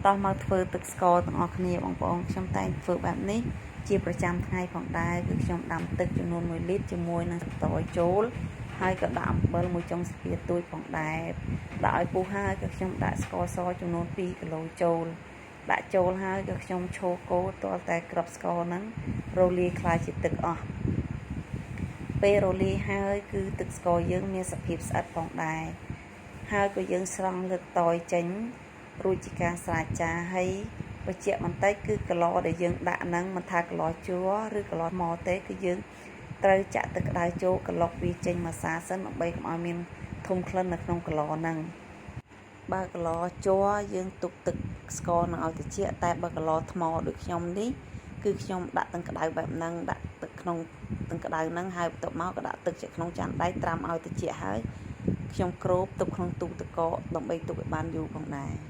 តោះមកធ្វើទឹកស្ករទាំងអស់គ្នាបងប្អូនខ្ញុំតែងធ្វើបែបនេះជាប្រចាំថ្ងៃផងដែរគឺខ្ញុំដាំទឹកចំនួន1លីត្រជាមួយនឹងទឹកតយចូលហើយក៏ដាក់អំបិលមួយចុងស្លាបទូចផងដែរដាក់ឲ្យពុះហើយក៏ខ្ញុំដាក់ស្ករសចំនួន2គីឡូចូលដាក់ចូលហើយក៏ខ្ញុំឈរកូរទាល់តែក្របស្ករហ្នឹងរលាយក្លាយជាទឹកអស់ពេលរលាយហើយគឺទឹកស្ករយើងមានសភាពស្អិតផងដែរហើយក៏យើងស្រង់លើកតយចេញរួចជាការស្រេចចាហើយបញ្ជាក់បន្តិចគឺកឡដែលយើងដាក់ហ្នឹងមិនថាកឡជ័រឬកឡថ្មទេគឺយើងត្រូវចាក់ទឹកក្តៅចូលក្លុកវាចេញមួយសាសិនដើម្បីកុំឲ្យមានធុំក្លិននៅក្នុងកឡហ្នឹងបើកឡជ័រយើងទុកទឹកស្ករនឹងឲ្យត្រជាក់តែបើកឡថ្មដូចខ្ញុំនេះគឺខ្ញុំដាក់ទឹកក្តៅបែបហ្នឹងដាក់ទឹកក្នុងទឹកក្តៅហ្នឹងហើយបន្ទាប់មកក៏ដាក់ទឹកជាក្នុងចានដែកត្រាំឲ្យត្រជាក់ហើយខ្ញុំគ្របទុកក្នុងទូទឹកកកដើម្បីទុកឲ្យបានយូរផងដែរ។